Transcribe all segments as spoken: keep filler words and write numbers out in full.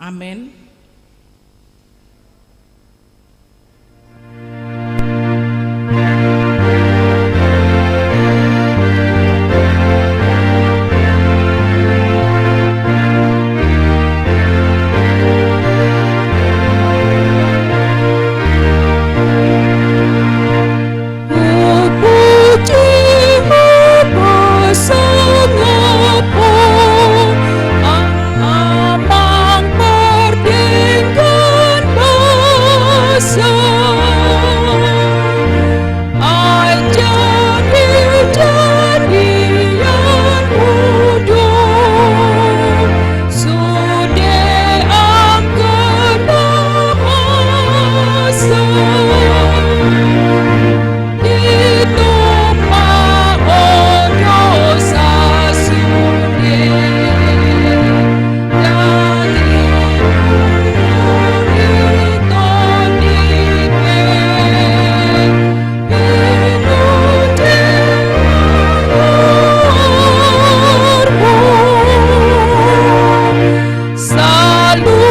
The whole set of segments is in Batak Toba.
Amen.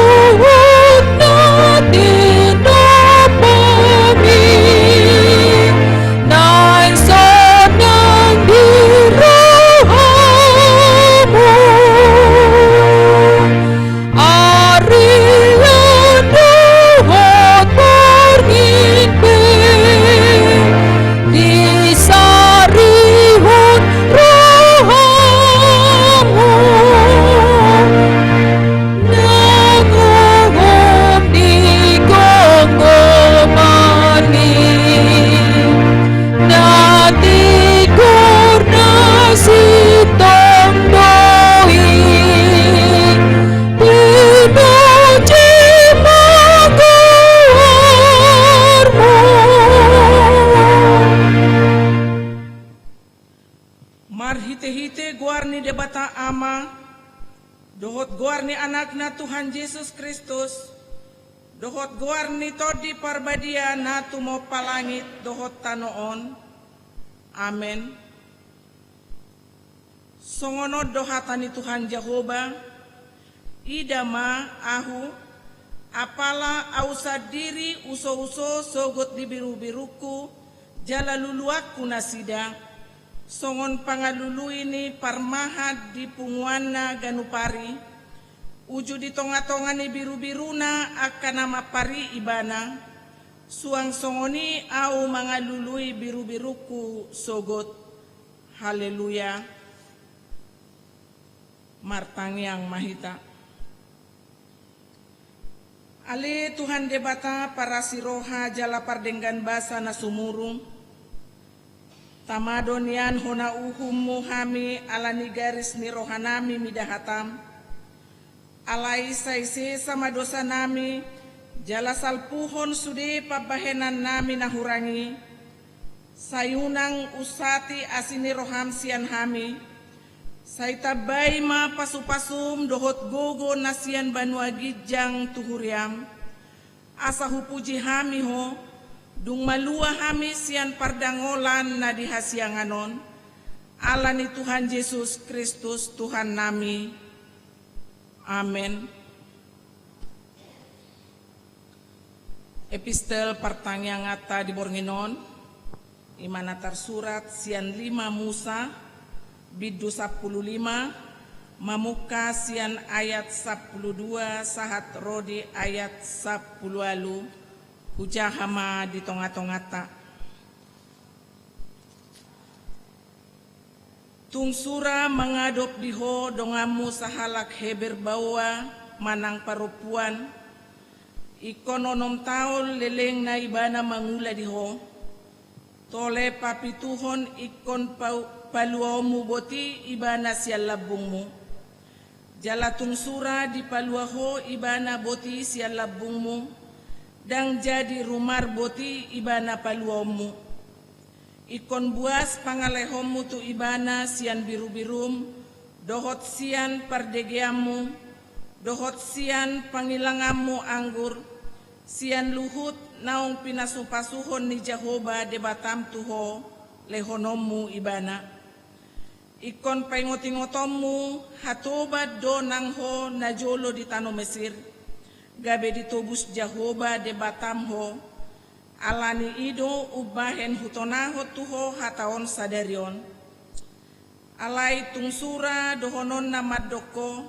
Saluhutna tinopa mi naeng sonang di rohamu, arian dohot borngin pe disarihon rohamu. Nang uhum ni gomgoman i, na tigor na sintong do i, pinuji ma goarmu. Marhitehite goar ni Debata Ama, dohot goar ni Anakna Tuhan Jesus Kristus, dohot goar ni Tondi Parbadia na tumompa langit dohot tano on. Amen. Songon on do hata ni Tuhan Jahowa: Ida ma Ahu, apala Ahu sandiri usouso sogot di birubirungku, jala luluanku nasida, songon pangalului ni parmahan di punguanna ganup ari, uju di tongatonga ni birubiruna angka na mampari ibana, suang songon i Ahu mangalului birubirungku sogot. Haleluya. Martangiang ma hita. Ale Tuhan Debata parasi roha jala pardenggan basa na sumurung, tama do nian hona uhummu hami ala ni garis ni rohanami mida hatam. Alai sai sesa ma dosanami, jala salpuhon sude pambahenannami na hurang i. Sai unang unsati asi ni roham sian hami. Sai tambai ma pasupasum dohot gogo na sian banua ginjang tu huriam, asa hupuji hami ho, dung malua hami sian pardangolan na di hasiangan on, ala ni Tuhan Jesus Kristus Tuhannami. Amen. Epistel partangianganta di borngin on, i ma na tarsurat sian lima Musa, bindu sampulu lima, mamungka sian ayat sampulu dua sahat ro di ayat sampulu ualu, hujaha ma di tongatonganta. Tung sura mangadop di ho donganmu sahalak Heber baoa manang parompuan, ingkon onom taon lelengna ibana mangula di ho. Tole papituhon ingkon pau-, paluaonmu boti ibana sian lambungmu. Jala tung sura dipalua ho ibana boti sian lambungmu, ndang jadi rumar boti ibana paluaonmu. Ingkon buas pangalehonmu tu ibana sian birubirum, dohot sian pardegeanmu, dohot sian pangilanganmu anggur, sian luhut naung pinasupasuhon ni Jahowa Debatam tu ho, lehononmu ibana. Ingkon paingotingotonmu hatoban do nang ho najolo di tano Mesir, Gabe ditobus Jahowa Debatam ho, ala ni i do umbahen hutonahon tu ho hata on sadari on. Alai tung sura dohononna mandok ho,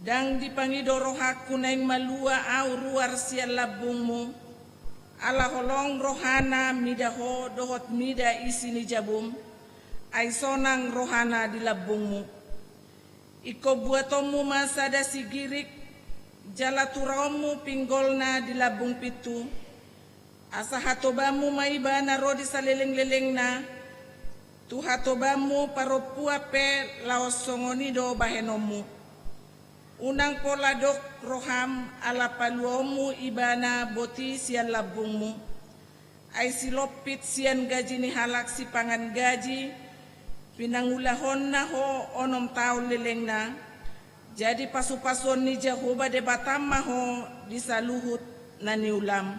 ndang dipangido rohangku naeng malua ahu ruar sian lambungmu, ala holong rohana mida ho dohot mida isi ni jabum, ai sonang rohana di lambungmu. Ingkon buatonmu ma sada sigirik, jala turaonmu pinggolna di lambung pintu, asa hatobanmu ma ibana ro di salelenglelengna, tu hatobanmu parompuan pe laos songon i do bahenonmu. Unang pola dok roham ala paluaonmu ibana boti sian lambungmu. Ai silompit sian gaji ni halak sipangan gaji, pinangulahonna ho onom taon lelengna, jadi pasupasuon ni Jahowa Debatam ma ho di saluhut na niulam.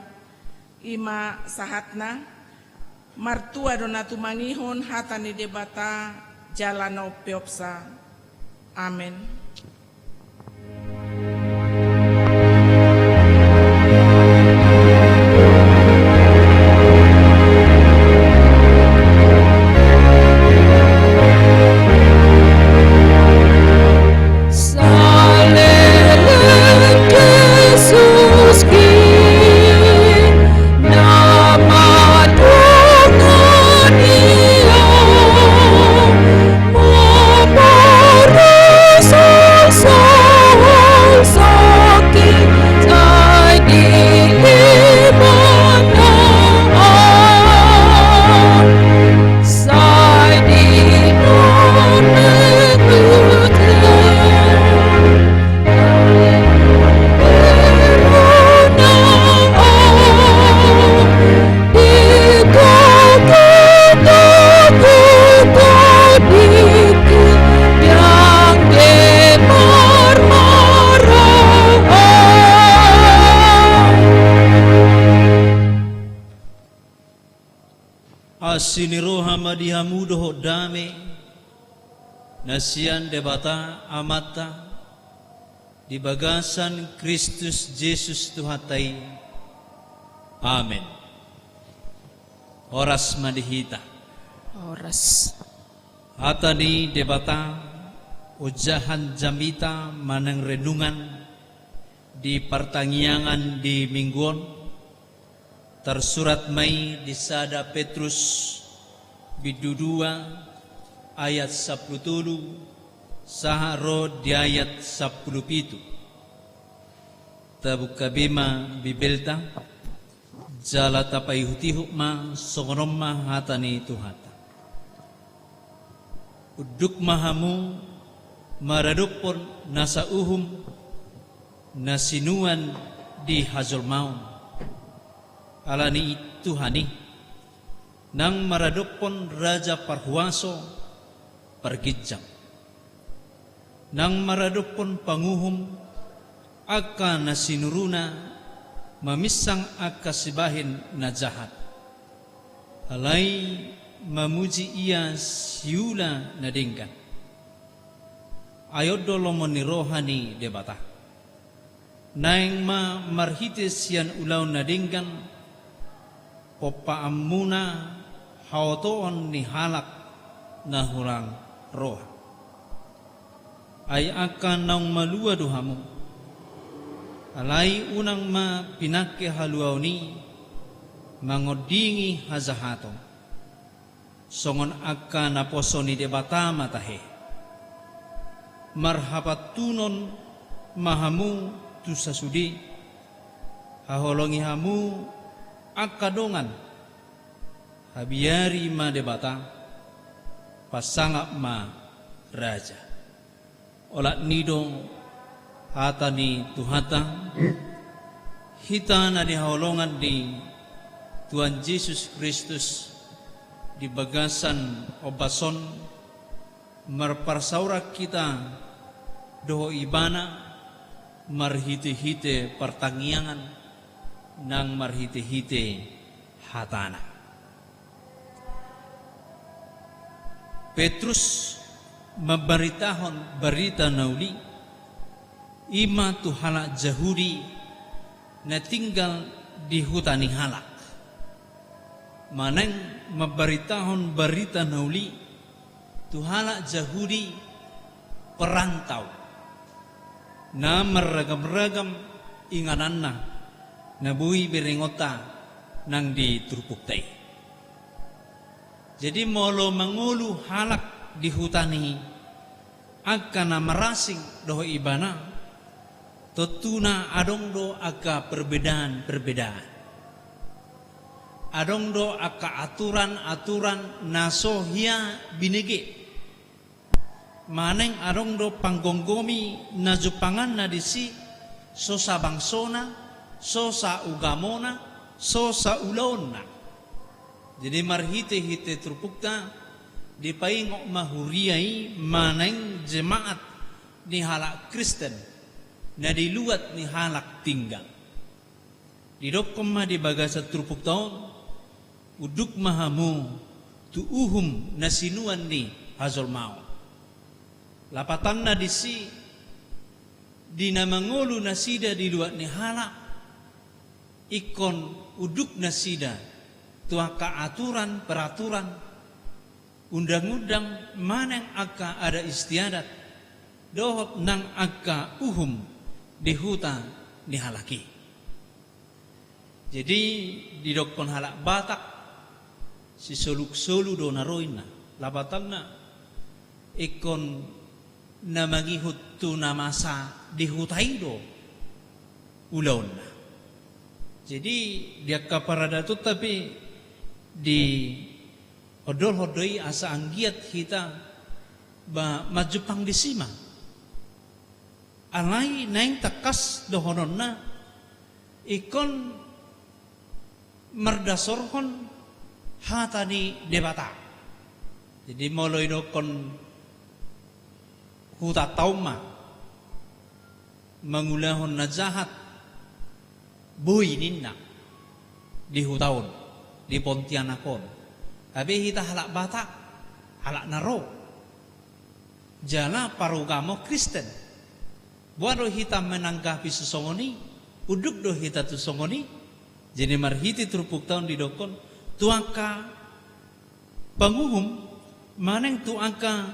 I ma sahatna. Martua do na tumangihon hata ni Debata jala na umpeopsa. Amen. Asi ni roha ma di hamu dohot dame na sian Debata Amanta di bagasan Kristus Jesus Tuhanta i. Amen. Horas ma di hita. Horas. Hata ni Debata, ojahan jamita manang renungan di partangiangan di minggu on, tarsurat ma i di sada Petrus bindu dua ayat sampulu tolu sahat ro di ayat sampulu pitu. Tabuka be ma Bibelta, jala tapaihutihut ma songon on ma hata ni Tuhanta. Unduk ma hamu maradophon nasa uhum na sinuan di hajolmaon, ala ni Tuhan i, nang maradophon raja parhuaso parginjang, nang maradophon panguhum angka na sinuruna maminsang angka sibahen na jahat, alai mamuji ia siula na denggan. Ai on do lomo ni roha ni Debata. Naeng ma marhite sian ulaon na denggan pompaanmuna haotoon ni halak na hurang roha. Ai angka naung malua do hamu, alai unang ma pinangke haluaon i mangondingi hajahaton. Songon angka naposo ni Debata ma tahe. Marhapantunon ma hamu tu sasude, haholongi hamu angka dongan, habiari ma Debata, pasangap ma raja. Olat ni do hata ni Tuhanta, hita na nihaholongan ni Tuhan Jesus Kristus di bagasan ombas on, marparsaoran hita dohot Ibana marhitehite partangiangan nang marhitehite hatana. Petrus mambaritahon barita na uli, i ma tu halak Jahudi na tinggal di huta ni halak, manang mambaritahon barita na uli tu halak Jahudi perantau, na marragam-ragam ingananna na boi berengonta nang di turpukta i. Jadi molo mangolu halak di huta ni angka na marasing dohot ibana, tontuna adong do angka perbedaan-perbedaan. Adong do angka aturan-aturan na so hea binege. Manang adong do panggomgomi na jumpanganna disi, so sabangsona, so saugamona, so saulaonna. Jadi marhite-hite turpukta dipaingot ma huria i manang jemaat ni halak Kristen na di luat ni halak tinggal. Didokkon ma di bagasan turpukta on, unduk ma hamu tu uhum na sinuan ni hajolmaon. Lapatanna disi, di na mangolu nasida di luat ni halak, ingkon unduk nasida tu angka aturan peraturan, undang-undang manang angka adat istiadat dohot nang angka uhum di huta ni halak i. Jadi didokkon halak Batak, sisoluk solu do na ro inna. Lapatanna ingkon na mangihut tu na masa di huta i do ulaonna. Jadi di angka paradatonta pe di ondolhon do i asa anggiat hita ba manjumpang disi ma. Alai naeng tangkas dohononna ingkon mardasorhon hata ni Debata. Jadi molo idokkon hutanta on ma mangulahon na jahat, boi ninna di huta on, di Pontianak on. Hape hita halak Batak, halak na ro jala parugamo Kristen. Boha do hita menanggapi sisongon i? Unduk do hita tu songon i? Jadi marhite turpukta on didokkon tu angka panguhum manang tu angka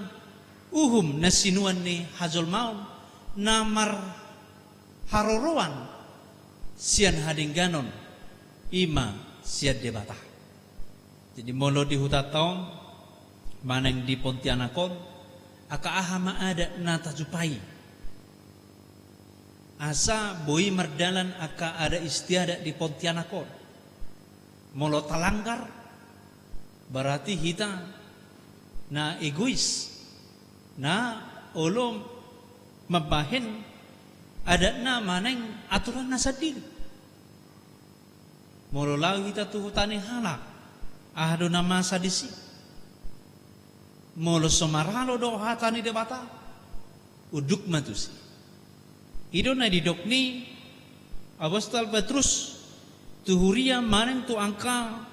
uhum na sinuan ni hajolmaon na marharoroan sian hadengganon, i ma sian Debata. Jadi molo di hutanta on manang di Pontianak on, angka aha ma adat na tajumpai asa boi mardalan angka adat istiadat di Pontianak on? Molo talanggar, berarti hita na egois, na olo mambahen adatna manang aturanna sandiri. Molo laho hita tu huta ni halak, aha do na masa disi? Molo so maralo do hata ni Debata, unduk ma tusi. I do na didok ni Apostel Petrus tu huria manang tu angka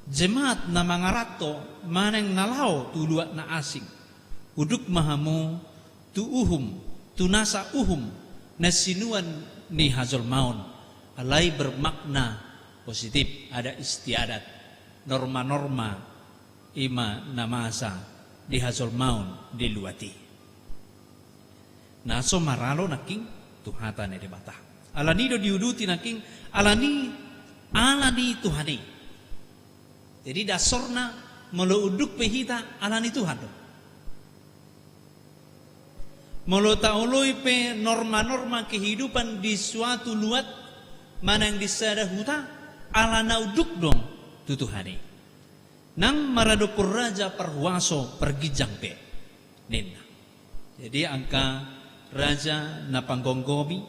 jemaat na mangaranto manang na laho tu luat na asing. Unduk ma hamu tu uhum, tu nasa uhum na sinuan ni hajolmaon, alai bermakna positif, adat istiadat, norma-norma, i ma na masa di hajolmaon di luat i. Na so maralo nangkin tu hata ni Debata. Alani do diuduti nangkin, alani, alani Tuhan i. Jadi dasorna molo unduk pe hita alani Tuhan do. Molo taoloi pe norma-norma kehidupan di suatu luat manang di sada huta, ala na unduk do tu Tuhan i. Nang maradophon raja parhuaso parginjang pe, ninna. Jadi angka raja na panggomgomi,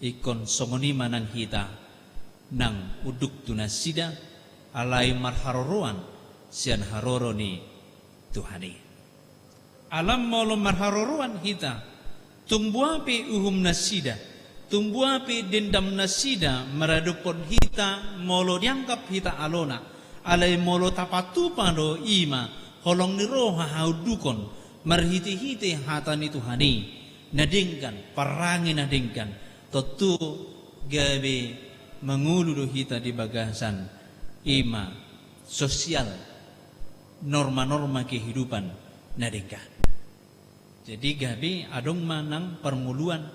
ingkon songon i ma nang hita, nang unduk tu nasida, alai marharoroan sian haroro ni Tuhan i. Ala molo marharoroan hita, tung boha pe uhum nasida, tung boha pe dendam nasida maradophon hita, molo dianggap hita alona, alai molo tapatupa do i ma holong ni roha haundukon marhite-hite hata ni Tuhan i, na denggan, parange na denggan, tontu gabe mangolu do hita di bagasan i ma sosial, norma-norma kehidupan na denggan. Jadi gabe adong ma nang parngoluan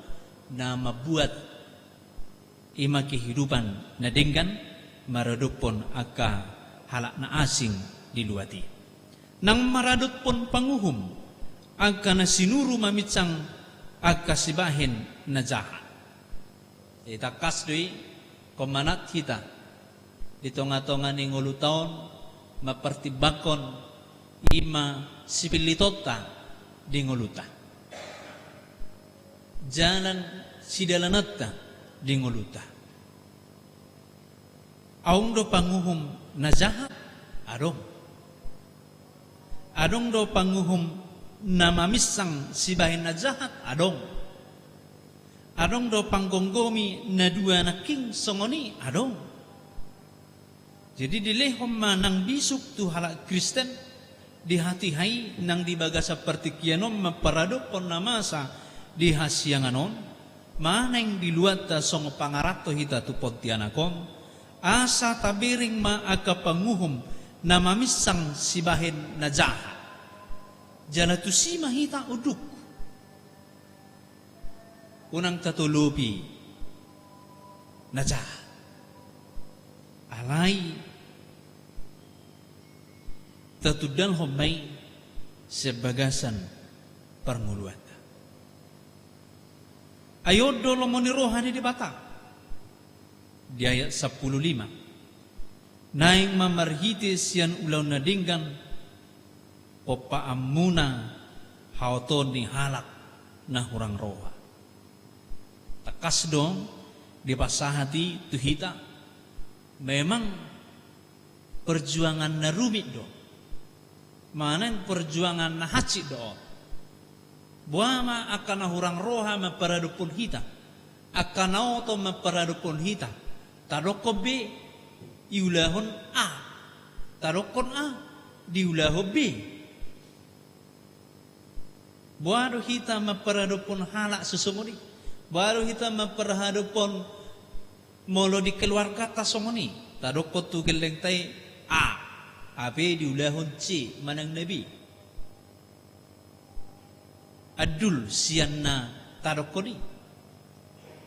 na mambuat i ma kehidupan na denggan maradophon angka halak na asing di luat i. Nang maradophon panguhum angka na sinuru maminsang angka sibahen na jahat. Jadi tangkas do i, ingkon manat hita di tonga-tonga ni ngoluta on, mampartimbangkon i ma sipillitonta di ngoluta, jalan sidalananta di ngoluta. Adong do panguhum na jahat? Adong. Adong do panguhum na maminsang sibahen na jahat? Adong. Adong do panggomgomi na dua nangkin songon i? Adong. Jadi dilehon ma nang bisuk tu halak Kristen di hatiha i nang di bagasan partingkian on maradophon na masa di hasiangan on, manang di luatta songon pangaranto hita tu Pontianak on, asa tabereng ma angka panguhum na maminsang sibahen na jahat. Jala tusi ma hita unduk. Unang tatolopi na jahat. Alai tatundalhon ma i sian bagasan parngoluanta. Ai on do lomo ni roha ni Debata. Di ayat sampulu lima. Naeng ma marhite sian ulaon na denggan pompaanmuna haotoon ni halak na hurang roha. Tangkas do dipasahat i tu hita, memang perjuangan na rumit do, manang perjuangan na hansit do on. Boha ma angka na hurang roha mamparadophon hita, angka na oto mamparadophon hita. Tadokkon be diulahon A, tadokkon A diulahon B. Boha do hita mamparadophon halak sisongon i? Boha do hita mamparadophon molo di keluargata songon i? Tadokkon tu gellengta i A, hape diulahon C manang na B. Andul sian na tadokkon i.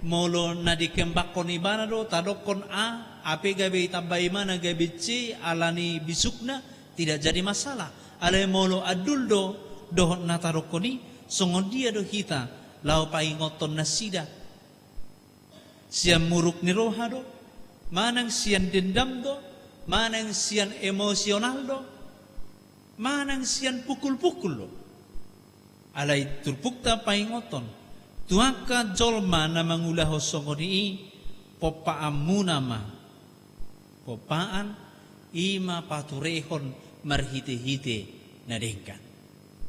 Molo na dikembanghon ibana do, tadokkon A, hape gabe ditambai ma na gabe C ala ni bisukna, tidak jadi masalah. Alai molo andul do dohot na tadokkon i, songon dia do hita laho paingothon nasida? Sian muruk ni roha do, manang sian dendam do, manang sian emosional do, manang sian pukul-pukul do. Alai turpukta paingothon tu angka jolma na mangulahon songon i, pompaanmuna ma. Pompaan i ma paturehon marhite-hite na denggan.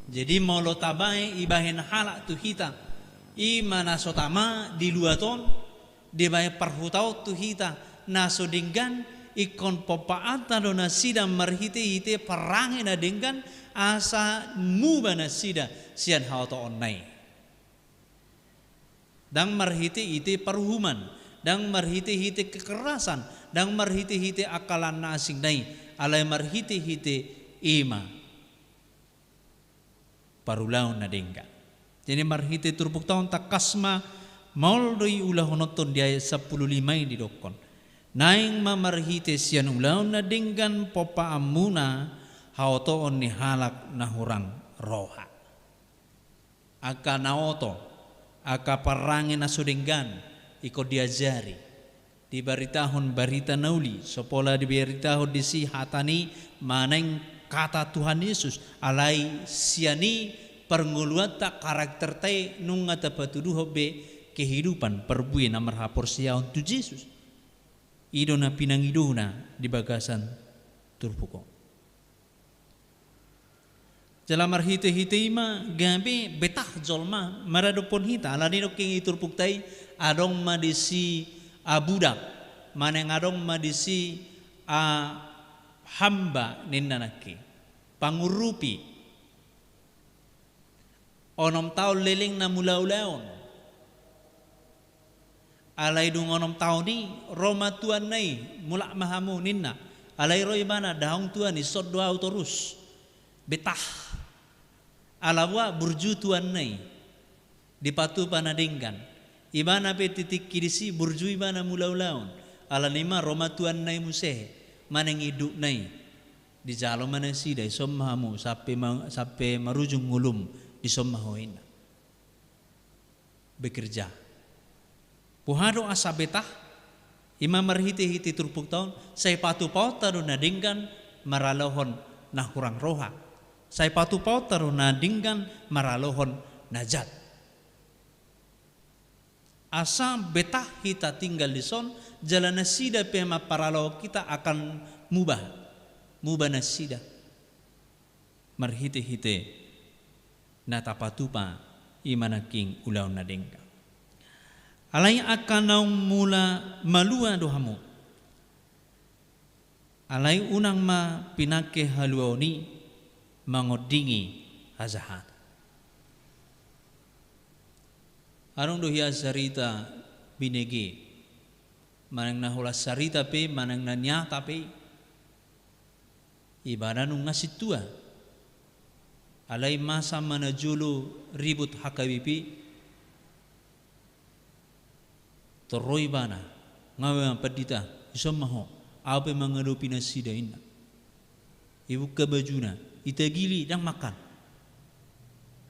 Jadi molo tabaen ibahen halak tu hita i ma na so tama di luat on, dibaen parhutaon tu hita na so denggan, ingkon pompaanta do nasida marhite-hite parange na denggan, asa muba nasida sian haotoonna i. Ndang marhite-hite paruhuman, ndang marhite-hite kekerasan, ndang marhite-hite angka halak na asing na i, alai marhite-hite i ma parulaon na denggan. Jadi marhite turpukta on tangkas ma maol do i ulahononta on. Di ayat sampulu lima i didokkon, naeng ma marhite sian ulaon na denggan pompaanmuna haotoon ni halak na hurang roha. Angka na oto, angka parange na so denggan, ingkon diajari. Dibaritahon barita na uli, so pola dibaritahon disi hata ni manang kata Tuhan Yesus, alai sian i parngoluanta, karakterta i nunga tapatuduhon be kehidupan parbue na marhaporseaon tu Jesus. I do na pinangidona di bagasan turpuk on. Jala marhite-hite i ma gabe betah jolma maradophon hita, alani nangkin i turpukta i, adong ma disi a budak, manang adong ma disi a hamba ninna nangkin, pangurupi. Onom taon leleng na mangula ulaon. Alai dung onom taon i, ro ma tuanna i, mulak ma hamu ninna. Alai ro ibana, dahong tuan i, son do au torus. Betah. Ala boha burju tuanna i. Dipatupa na denggan. Ibana pe di tingki disi burju ibana mangula ulaon. Alani i ma ro ma tuanna i muse. Manang indukna i. Dijalo ma nasida, dison ma hamu, sampe ma-, sampe marujung ngolum, dison ma ho inna. Bekerja. Boha do asa betah, i ma marhite-hite turpukta on, sai patupaonta do na denggan maralohon na hurang roha. Sai patupaonta do na denggan maralohon na jat. Asa betah hita tinggal dison, jala nasida pe mamparalo hita akan muba, muba nasida. Marhite-hite na tapatupa i ma nangkin ulaon na denggan. Alai angka naung mula malua do hamu. Alai unang ma pinangke haluaon i mangondingi hajahaton. Adong do hea sarita binege, manang na holan sarita pe, manang na nyata pe, ibana nunga sintua. Alai masa ma na jolo ribut H K B P, torro ibana, nga ma pandita, dison ma ho, au pe mangadopi nasida inna. Ibuka bajuna, itagili ndang mangan.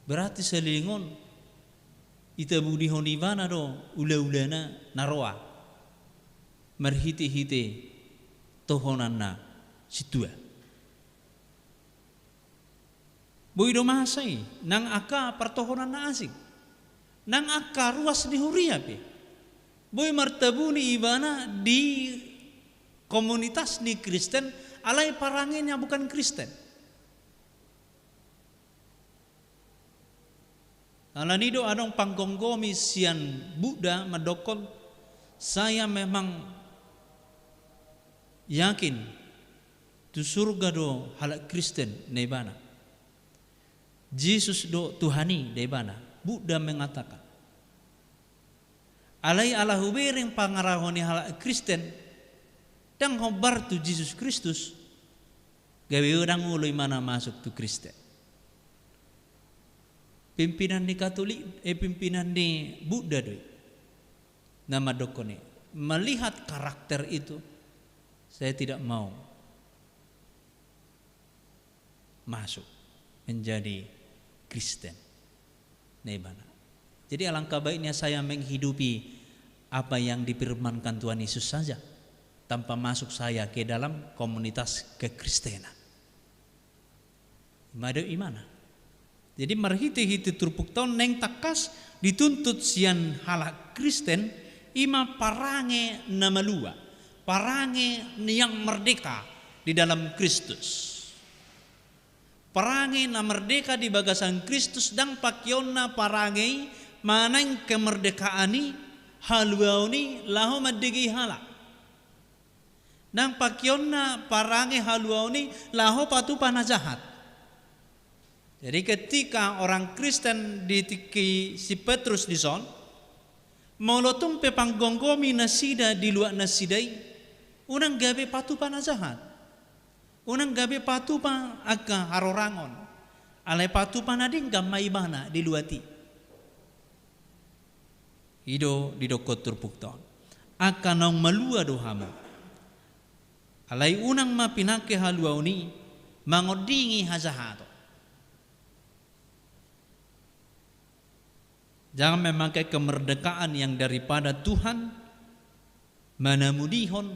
Berarti saleleng on, itabunihon ibana do ula-ulana na roa. Marhite-hite tohonanna sintua. Boi do masa i, nang angka partohonan na asing. Nang angka ruas ni huria pe. Boi martabuni ibana di komunitas ni Kristen, alai parangena bukan Kristen. Alani do adong panggomgomi sian Buddha mandokkon, saya memang yakin tu surga do halak Kristen, ninna ibana. Jesus do Tuhan i, ninna ibana. Buddha mengatakan. Alai ala hubereng pangaraho ni halak Kristen, ndang hombar tu Jesus Kristus, gabe ndang olo ibana masuk tu Kristen. Pimpinan ni Katolik, eh, pimpinan ni Buddha do i. Na mandokkon i, melihat karakter itu, saya tidak mau masuk menjadi Kristen, ninna ibana. Jadi alangkah baiknya saya menghidupi apa yang difirmankan Tuhan Yesus saja, tanpa masuk saya ke dalam komunitas kekristenan. I ma do ibana. Jadi marhite-hite turpukta on naeng tangkas dituntut sian halak Kristen, i ma parange na malua, parange yang merdeka di dalam Kristus. Parange na merdeka di bagasan Kristus, ndang pakeonna parange i manang kemerdekaan i, haluaon i laho mandegei halak. Ndang pakeonna parange haluaon i laho patupa na jahat. Jadi ketika orang Kristen di tingki si Petrus dison, molo tung pe panggomgomi nasida di luat nasida i, unang gabe patupa na jahat. Unang gabe patupa angka harorangon. Alai patupa na denggan ma ibana di luat i. I do didokkon turpukta on. Angka naung malua do hamu. Alai unang ma pinangke haluaon i mangondingi hajahaton. Jangan memakai kemerdekaan yang daripada Tuhan manamudihon,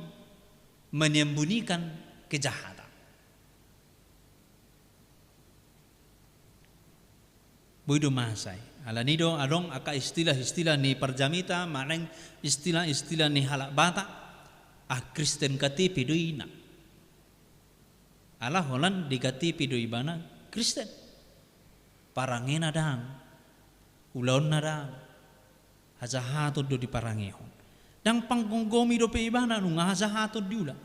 menyembunyikan kejahatan. Boi do masa i. Alani do adong angka istilah-istilah ni parjamita, manang istilah-istilah ni halak Batak, ah, Kristen K T P do i ninna. Ala holan di K T P do ibana Kristen. Parangena ndang, ulaonna ndang, hajahaton do diparangehon. Ndang panggomgomi dope ibana nunga hajahaton diula.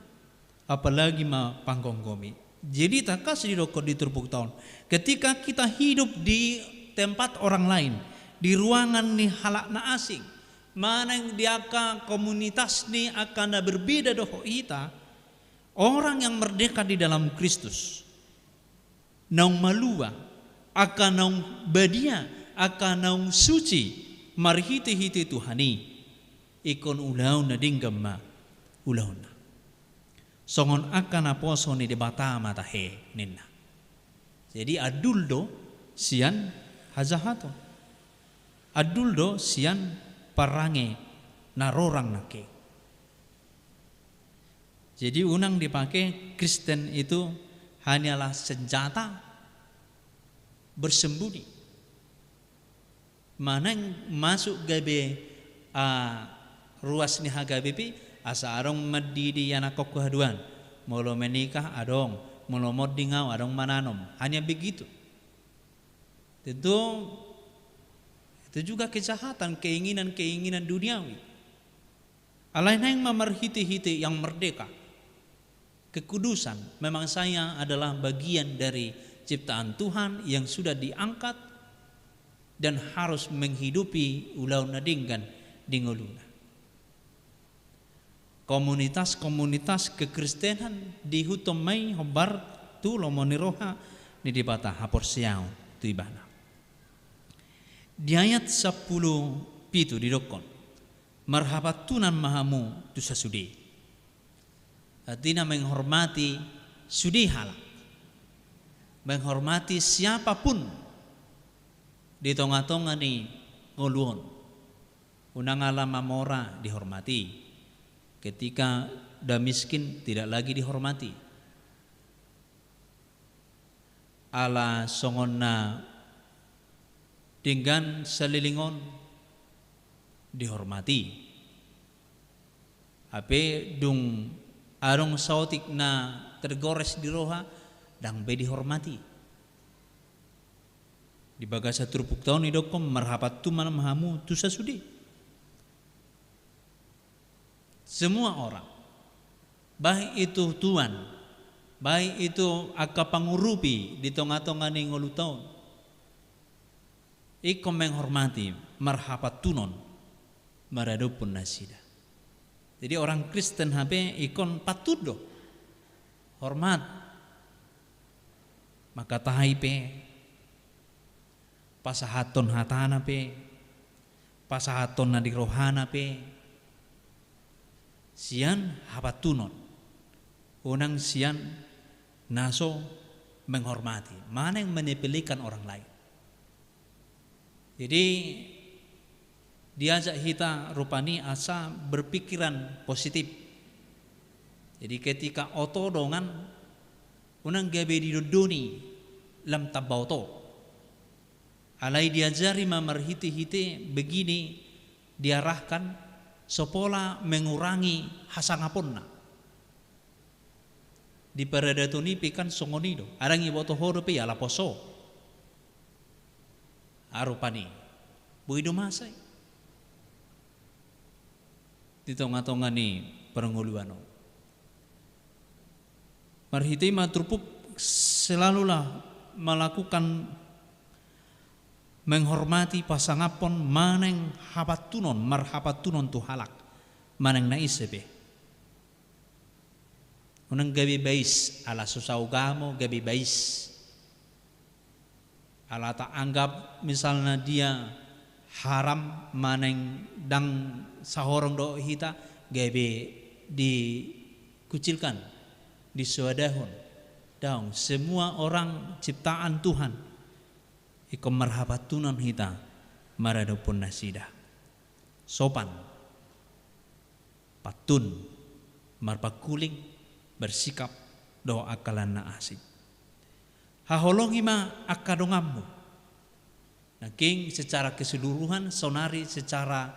Apalagi ma panggomgomi. Jadi tangkas didokkon di turpukta on. Ketika kita hidup di tempat orang lain, di ruangan ni halak na asing, Manang di angka komunitas ni angka na berbeda dohot hita, orang yang merdeka di dalam Kristus, naung malua, angka naung badia, angka naung suci, marhite-hite Tuhan i, ingkon ulaon na denggan ma ulaonna. Songon angka naposo ni Debata ma tahe ninna. Jadi andul do sian hajahaton. Andul do sian parange na rorang nangkin. Jadi unang dipake Kristen itu hanyalah senjata bersembunyi. Manang masuk gabe, ah, ruas ni H K B P, asa adong mandidi anakkonku haduan. Molo menikah adong, molo monding au adong mananom. Hanya begitu. Tentu itu juga kejahatan, keinginan-keinginan duniawi. Alai naeng ma marhite-hite yang merdeka. Kekudusan, memang saya adalah bagian dari ciptaan Tuhan yang sudah diangkat dan harus menghidupi ulaon na denggan di ngoluna. Komunitas-komunitas kekristenan diihuthon ma i hombar tu lomo ni roha ni Debata, haporseaon tu Ibana. Di ayat sampulu pitu didokkon, marhapantunon ma hamu tu sasude. Artina menghormati sude halak. Menghormati siapapun di tonga-tonga ni ngolu on. Unang ala mamora dihormati. Ketika udah miskin tidak lagi dihormati. Ala songon na denggan salelengon dihormati. Hape dung adong saotik na tergores di roha, ndang be dihormati. Di bagasan turpukta on didokkon marhapantunon ma hamu tu sasude. Semua orang, baik itu tuan, baik itu angka pangurupi di tonga-tonga ni ngolunta on, ingkon menghormati, marhapantunon maradophon nasida. Jadi orang Kristen hape ingkon pantun do. Hormat. Mangkatai pe, pasahathon hatana pe, pasahathon na di rohana pe, sian hapantunon, unang sian na so menghormati, manang menyepelekan orang lain. Jadi, diajak hita rupani asa berpikiran positif. Jadi, ketika oto dongan, unang gabe didondoni lam tamba oto. Alai diajari ma marhite-hite begini diarahkan, so pola mengurangi hasangaponna. Di paradaton i pe kan songon i do. Ndang diboto ho dope i ala poso. Rupani. Boi do masa i. Di tonga-tonga ni parngoluan on. Marhite i ma turpuk selalulah melakukan menghormati pasangaphon manang hapantunon, marhapantunon tu halak. Manang na ise pe. Unang gabe bais, ala so saugamo gabe bais. Ala taanggap misalna dia haram manang ndang sahorong dohot hita, gabe dikucilkan, disoadahon. Daong, semua orang ciptaan Tuhan. Ingkon marhapantunon hita maradophon nasida. Sopan. Pantun, marpangkuling, bersikap, dohot angka na asing. Haholongi ma angka donganmu. Nangkin secara keseluruhan, saonari secara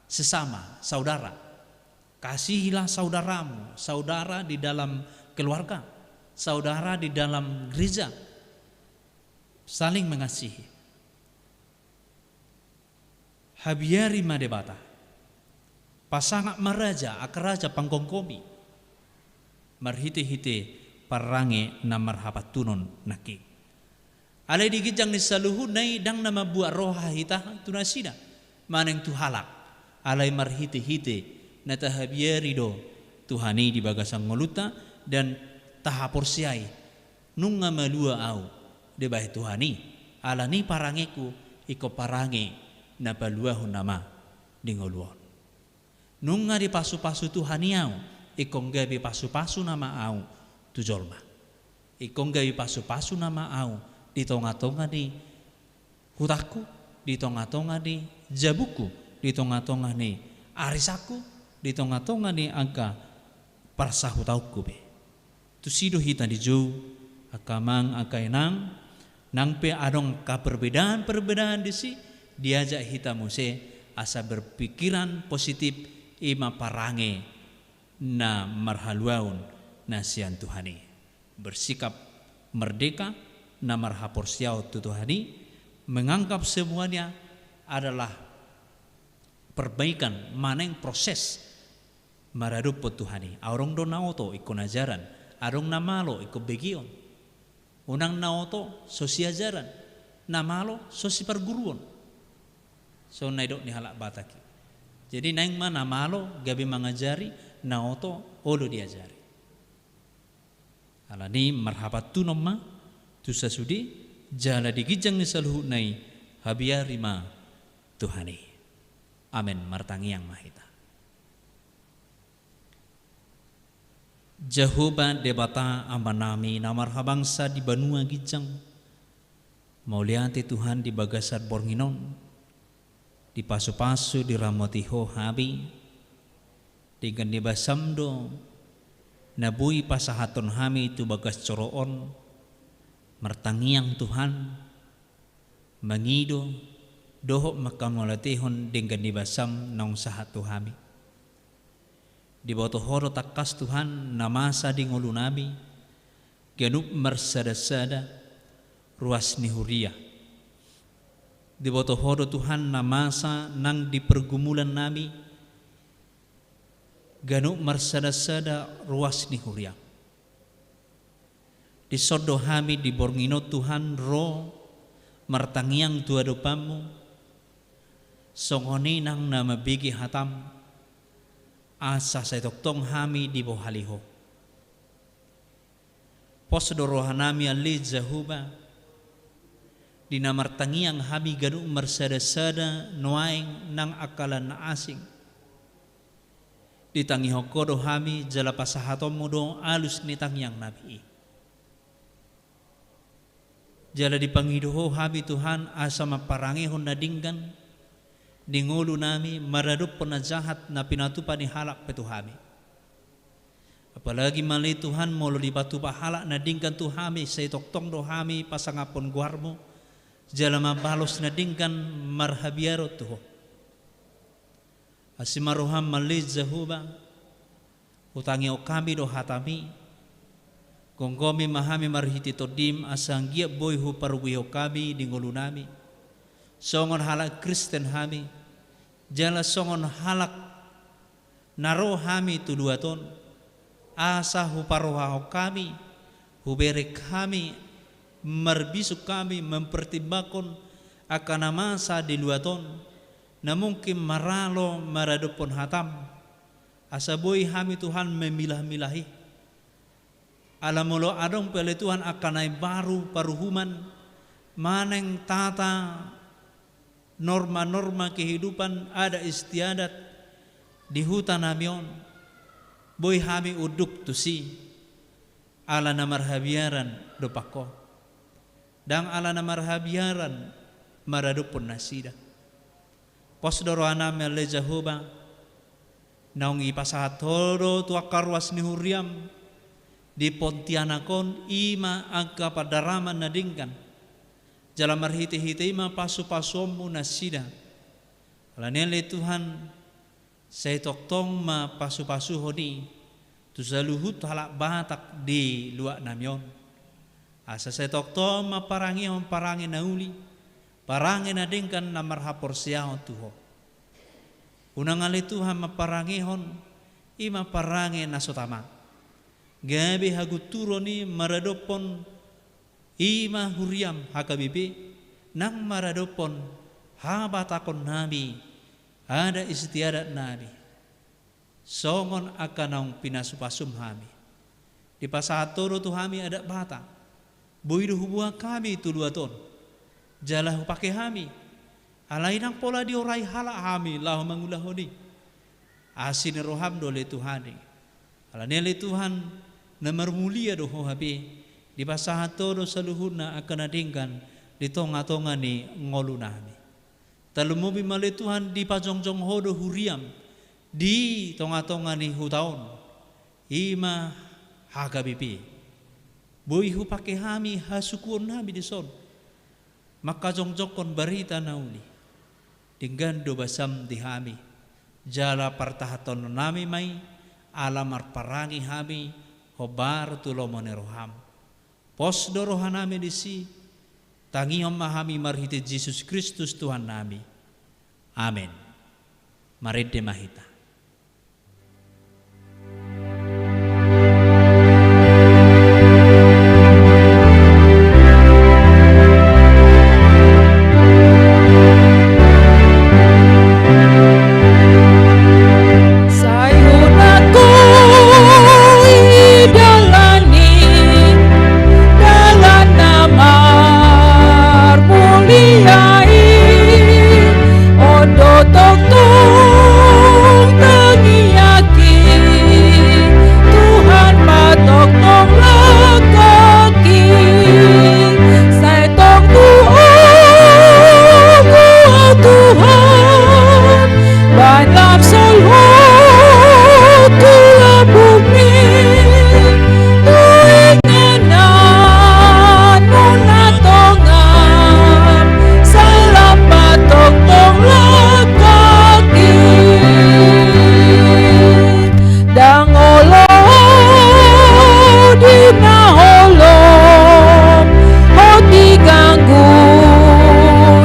sesama, saudara. Kasihilah saudaramu, saudara di dalam keluarga, saudara di dalam gereja. Saling mengasihi. Habiari ma Debata. Pasangap ma raja, angka raja panggomgomi. Marhite-hite parange na marhapantunon nangkin. Alai di ginjang ni saluhutna i ndang na mambuat roha hita tu nasida. Manang tu halak. Alai marhite-hite na tahabiari do Tuhan i di bagasan ngolunta, dan tahaporseai nunga malua ahu dibahen Tuhan i, alani parangengku ingkon parange na paluahon nama di ngolu on. Nunga dipasu-pasu Tuhan i ahu, ingkon gabe pasu-pasu nama ahu tu jolma. Ingkon gabe pasu-pasu nama ahu di tonga-tonga ni hutangku, di tonga-tonga ni jabungku, di tonga-tonga ni arisanku, di tonga-tonga ni angka parsahutaonku be. Tusi do hita dijou, angka amang, angka inang, nang pe adong angka perbedaan-perbedaan disi, diajak hita muse asa berpikiran positif, i ma parange na marhaluaon na sian Tuhan i. Bersikap merdeka, na marhaporseaon tu Tuhan i, menganggap semuanya adalah perbaikan, manang proses maradophon Tuhan i. Adong do na oto, ingkon ajaran. Adong na malo, ingkon begeon. Unang na oto, so siajaran. Na malo, so siparguruon. Songon na nidok ni halak Batak i. Jadi naeng ma na malo gabe mangajari, na oto olo diajari. Alani marhapantunon ma tu sasude, jala di ginjang ni saluhutna i habiari ma Tuhan i. Amen. Martangiang ma hita. Jahowa Debata Amanami na marhabangsa di banua ginjang, mauliate Tuhan di bagasan borngin on, dipasu-pasu diramoti Ho hami, denggan ni basam do na boi pasahathon hami tu bagas joro on, martangiang Tuhan, mangido, dohot manghamauliatehon denggan ni basam naung sahat tu hami. Diboto Ho do tangkas Tuhan na masa di ngolunami, ganup marsada-sada ruas ni huria. Diboto Ho do Tuhan na masa nang di pergumulannami, ganup marsada-sada ruas ni huria. Dison do hami di borngin on Tuhan ro martangiang tu adopanMu, songon i nang na mambege hataM, asa sai tongtong hami dibohali Ho. Pos do rohanami ale Jahowa, di na martangiang hami ganup marsada-sada nuaeng nang angka na asing. Ditangihon Ho do hami jala pasahatonMu do alus ni tangiangnami i. Jala dipangido Ho hami Tuhan asa mamparangehon na denggan di ngolunami maradophon na jahat na pinatupa ni halak pe tu hami. Apalagi ma ale Tuhan molo dipatupa halak na denggan tu hami, sai tongtong do hami pasangaphon goarMu, jala mambalos na denggan marhabiaron tu Ho. Asi ma rohaM ale Jahowa, hutangihon hami do hataMi, gomgomi ma hami marhite TondiM asa anggiat boi huparugiahon hami di ngolunami, songon halak Kristen hami, jala songon halak na ro hami tu luat on, asa huparohahon hami, hubereng hami, marbisuk hami, mempertimbangkon angka na masa di luat on, na mungkin maralo maradophon hataM, asa boi hami Tuhan memilah-milah i. Ala molo adong pe ale Tuhan angka na imbaru paruhuman, manang tata norma-norma kehidupan adat istiadat di hutanami on, boi hami unduk tusi, ala na marhabiaran dompak Ho. Ndang ala na marhabiaran maradophon nasida. Pos do rohanami ale Jahowa, naung dipasahat Ho do tu angka ruas ni huriaM, di Pontianak on i ma angka pandaraman na denggan, jala marhite-hite i ma pasu-pasuonMu nasida. Alani i ale Tuhan, sai tongtong ma pasu-pasuhon i tu saluhut halak Batak di luatnami on. Asa sai tongtong ma parangehon parange na uli, parange na denggan na marhaporseaon tu Ho. Unang ale Tuhan mamparangehon i ma parange na so tama, gabe hagunturon i maradophon i ma huriaM H K B P, nang maradophon habatakonnami Adat istiadat nami, songon angka naung pinasupasum hami. Dipasahat Ho do tu hami adat Batak. Boi do huboan hami tu luat on, jala hupake hami. Alai ndang pola diorai halak hami laho mangulahon i. Asi ni roham do ale Tuhan i. Alani ale Tuhan, na marmulia do Ho hape, dipasahat Ho do saluhutna angka na denggan di tongatonga ni ngolu nami. Tarlumobi ma ale Tuhan dipajongjong Ho do huriam di tongatonga ni huta on, i ma H K B P. Boi hupake hami hasuhuton nami dison, mangkajongjongkon barita na uli. Denggan do basam di hami, jala partahanhon nami ma i, ala marparange hami hombar tu lomo ni roham. Pos do roha nami disi, tangihon ma hami marhite Jesus Kristus Tuhan nami. Amen. Marende ma hita. Sai unang hudalani dalan na marmulia i, on do tongtong tangiangki, Tuhan ma tongtong langkangki. Sai tong tu Ho, Tuhan, baen lam solhot tu lambungmi, tu inganan muna tongan, sai lam ma tongtong langkangki. Ndang olo di na holom, hoti ganggu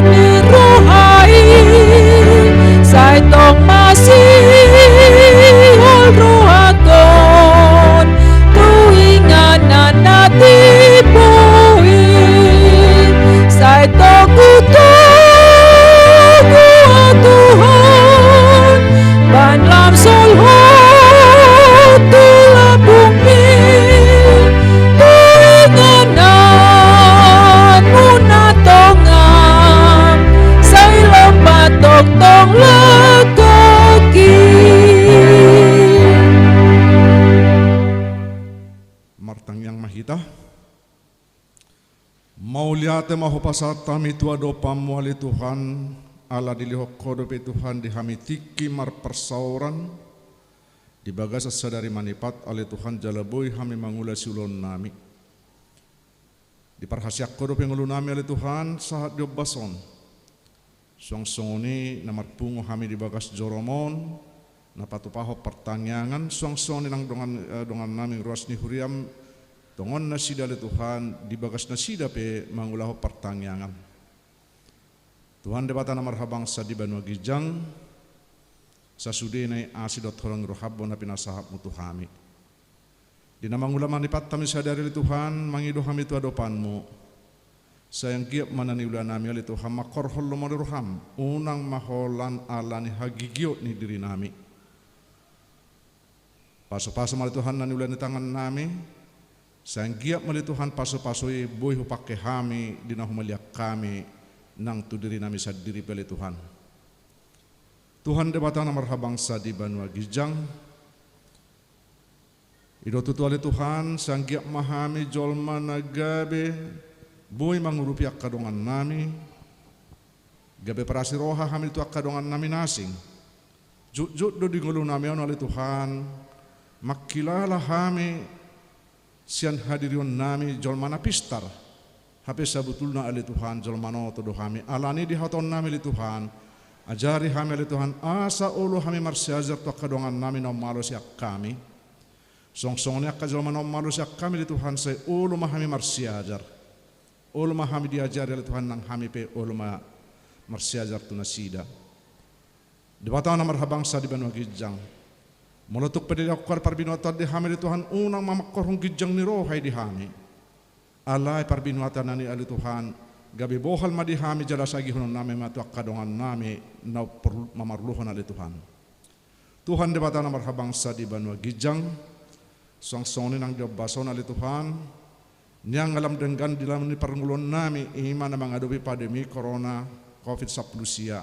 ni roha i, sai tong masihol rohangkon tu inganan na timbo i. Sai tong hutogu Ho Tuhan, baen lam solhot tu lambungmi, tu inganan muna tongan, sai lam ma tongtong langkangki. Martangiang ma hita. Mauliate ma hupasahat hami tu adopanmu ale Tuhan, ala dilehon Ho dope Tuhan di hami tingki marparsaoran di bagasan sadari manipat ale Tuhan, jala boi hami mangula siulaon nami. Diparhasiang Ho dope ngolu nami ale Tuhan sahat di ombas on. Suang songon i na marpungu hami di bagas jorom on, na patupahon partangiangan, suang songon i nang dongan, eh, dongan nami ruas ni huriam, tongon nasida ale Tuhan, di bagas nasida pe mangulahon partangiangan. Tuhan Debata na marhabangsa di banua ginjang, sasudena i asi dohot holong ni roham ma na pinasahatmu tu hami. Di na mangula manipat hami sadari ale Tuhan, mangido hami tu adopanmu. Sai anggiat ma na niula nami ale Tuhan, mangkorhon lomo ni roham, unang ma holan ala ni hagigiot ni diri nami. Pasupasu ma ale Tuhan na niula ni tangan nami, sai anggiat ma ale Tuhan pasupasu i boi hupake hami di na humaliang hami nang tu diri nami sandiri pe ale Tuhan. Tuhan Debata na marhabangsa di banua ginjang, i do tutu ale Tuhan, sai anggiat ma hami jolma na gabe boi mangurupi angka dongan nami, gabe parasi roha hami tu angka dongan nami na asing. Jotjot do di ngolu nami on ale Tuhan, mangkilala hami sian hadirion nami jolma na pistar. Hape sabotulna ale Tuhan, jolma na oto do hami. Alani i dihatahon nami ale Tuhan, ajari hami ale Tuhan, asa olo hami marsiajar tu angka dongan nami naung malo sian hami. Suang songon i angka jolma naung malo sian hami ale Tuhan, sai olo ma hami marsiajar. Olo ma hami diajari ale Tuhan, nang hami pe olo ma marsiajar tu nasida. Debata na marhabangsa di banua ginjang, molo tung pe dilehon Ho parbinotoan di hami ale Tuhan, unang ma mangkorhon ginjang ni roha i di hami. Alai parbinotoan nami ale Tuhan, Gabe bohal ma di hami jala sagihononnami ma tu angka dongannami na porlu, mamarluhon ale Tuhan. Tuhan Debata na marhabangsa di banua ginjang, suang songon i nang di ombas on ale Tuhan, niang alam denggan di lam ni parngoluonnami, i ma na mangadopi pandemi corona covid sampulu sia.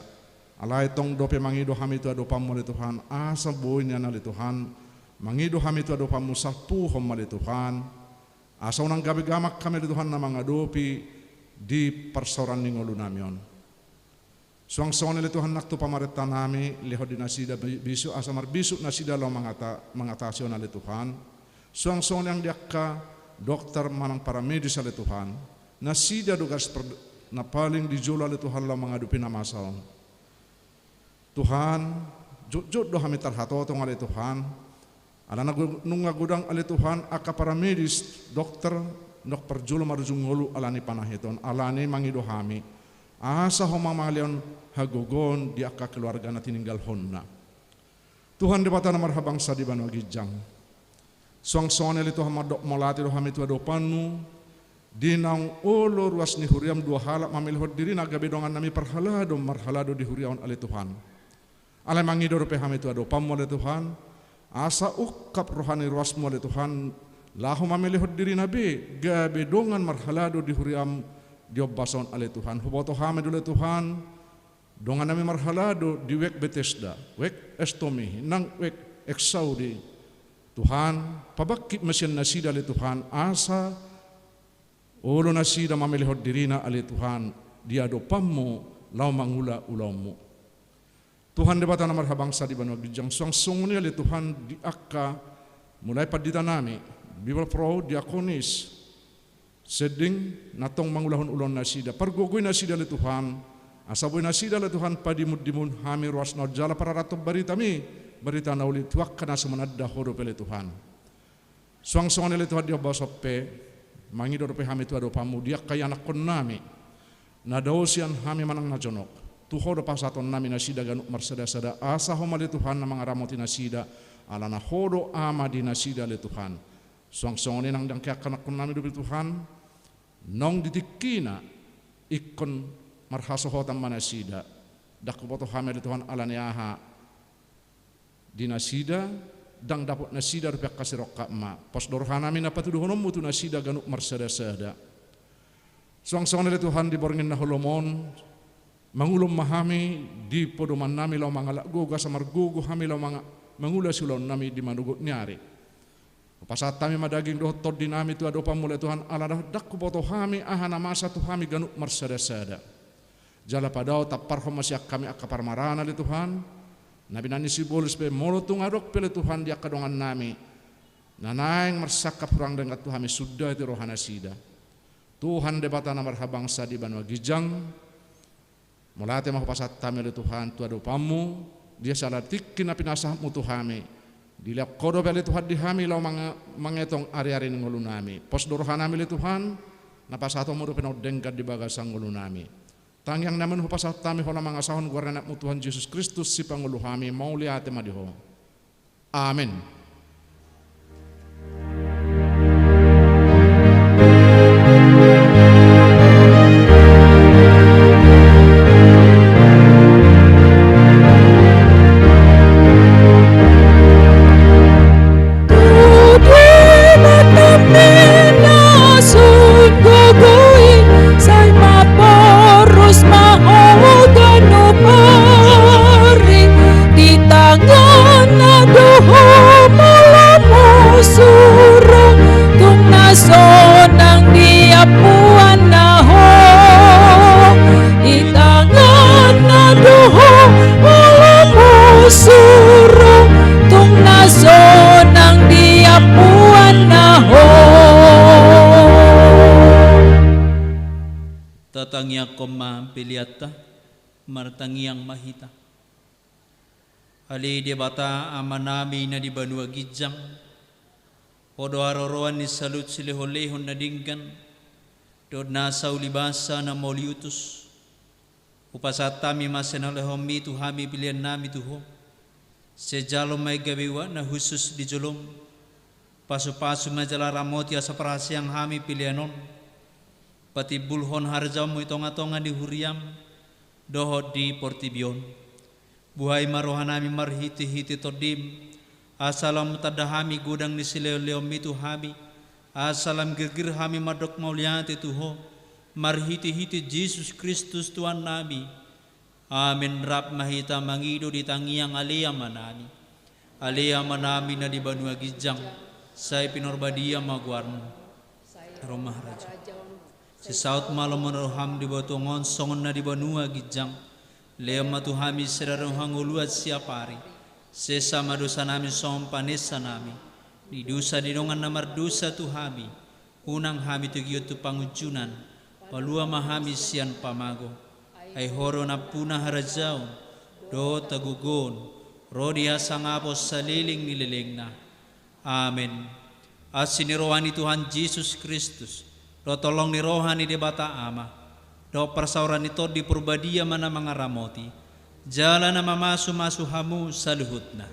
Alai tong dope mangido hami tu adopanmu ale Tuhan, asa boi nian ale Tuhan, mangido hami tu adopanmu, salpuhon ma ale Tuhan, asa unang gabe gamak hami ale Tuhan na mangadopi di parsaoran ni ngolunami on. Suang songon i ale Tuhan nang tu pamarentanami, lehon di nasida bi-, bisuk, asa marbisuk nasida laho mangata-, mangatasihon ale Tuhan. Suang songon i nang di angka dokter manang paramedis ale Tuhan, nasida do garis per-, na paling di jolo ale Tuhan laho mangadopi na masa on. Tuhan, jotjot do hami tarhatotong ale Tuhan, alana go-, nunga godang ale Tuhan angka paramedis, dokter, na parjolo marujung ngolu ala ni panahiton, alani i mangido hami, asa Ho ma mangalehon hagogoon di angka keluarga na tininggalhonna. Tuhan Debata na marhabangsa di banua ginjang, suang songon i ale Tuhan mandok mauliate do hami tu adopanmu, di naung olo ruas ni huriam dua halak mamelehon dirina gabe dongannami parhalado, marhalado di huria on ale Tuhan. Alai mangido dope hami tu adopanmu ale Tuhan, asa ungkap roha ni ruasmu ale Tuhan, laho mamelehon dirina be gabe dongan marhalado di huriam di ombas on ale Tuhan. Huboto hami do ale Tuhan, dongannami marhalado di wijk Betesda, wijk Estomi, nang wijk Exaudi. Tuhan, pabangkit ma sian nasida ale Tuhan, asa olo nasida mamelehon dirina ale Tuhan di adopanmu laho mangula ulaonmu. Tuhan Debata na marhabangsa di banua ginjang, suang songon i ale Tuhan di angka mulai panditanami, bibelvrouw, diakonis, sending na tong mangulahon ulaon nasida, pargogoi nasida ale Tuhan, asa boi nasida ale Tuhan padimundimun hami ruasna on jala pararathon baritami, barita na uli tu angka na so mananda Ho dope ale Tuhan. Suang songon i ale Tuhan di ombas on pe, mangido dope hami tu adopanmu di angka ianakkonnami, na dao sian hami manang na jonok, tu Ho do pasahatonnami nasida ganup marsadasada, asa Ho ma ale Tuhan na mangaramoti nasida, alana Ho do ama di nasida ale Tuhan. Suang songon i nang di angka ianakkonnami dope Tuhan, naung di tingkina ingkon marhasohotan ma nasida, ndang huboto hami ale Tuhan ala ni aha di nasida, ndang dapot nasida dope angka sirongkap ma. Pos do rohanami na patuduhononmu tu nasida ganup marsadasada. Suang songon i ale Tuhan di borngin na holom on, mangulon ma hami di podomannami laho mangalap gogo asa margogo hami laho manga-, mangula siulaonnami di manogot ni ari. Hupasahat hami ma daging dohot tondinami tu adopanmu ale Tuhan, ala ndang huboto hami aha na masa tu hami ganup marsadasada. Jala padao tamparhon ma sian hami angka parmaraan ale Tuhan, na binahen ni sibolis pe molo tung adong pe ale Tuhan di angka dongannami na naeng marsangkap hurang denggan tu hami, sundati rohanasida. Tuhan Debata na marhabangsa di banua ginjang, mauliate ma hupasahat hami ale Tuhan tu adopanmu, di angka tingki na pinasahatmu tu hami. Dilehon Ho dope ale Tuhan di hami laho manga-, mangetong ariari ni ngolunami. Pos do rohanami ale Tuhan, na pasahatonmu dope na denggan di bagasan ngolunami. Tangiangnami on hupasahat hami Ho laho mangasahon goar ni Anakmu Tuhan Jesus Kristus, Sipangolu hami, mauliate ma di Ho. Amen. Tuduh na tame na sun gogo i, sai maporus ma ho ganup ari. Di tanganna do ho molo musur ro, tung na sonang di ampuanna ho. Di tanganna do ho molo musur ro, tung na sonang di ampuanna ho. Tatangiangkon ma peleanta, martangiang ma hita. Ale Debata Amanami na di banua ginjang, Ho do haroroan ni saluhut silehonlehon na denggan dohot nasa ulibasa na mauliutus. Hupasahat hami ma sian na nilehonmi tu hami peleannami tu Ho. Sai jalo ma i gabe uap na hushus di jolom. Pasupasu ma jala ramoti asa parhaseang hami pelean on. Patimbulhon harajaonmu i tongatonga ni huriam dohot di portibi on. Buhai ma rohanami marhitehite Tondim, asa lam tanda hami godang ni silehonlehonmi tu hami, asa lam girgir hami mandok mauliate tu Ho, marhitehite Jesus Kristus Tuhannami. Amen. Rap ma hita mangido di tangiang Ale Amanami. Ale Amanami na di banua ginjang, sai pinarbadia ma goarmu. Ro ma harajaonmu. Sai saut ma lomo ni roham di banua tonga on songon na di banua ginjang. Lehon ma tu hami sadari on hangoluan siapari. Sesa ma dosanami songon panesanami di dosa ni dongan na mardosa tu hami. Unang hami togihon tu pangunjunan, palua ma hami sian pamago. Ai Ho do nampuna harajaon dohot hagogoon ro di hasangapon saleleng ni lelengna. Amen. Asi ni roha ni Tuhan Jesus Kristus, dohot holong ni roha ni Debata Ama, dohot parsaoran ni Tondi Parbadia ma na mangaramoti jala na mamasumasu hamu saluhutna.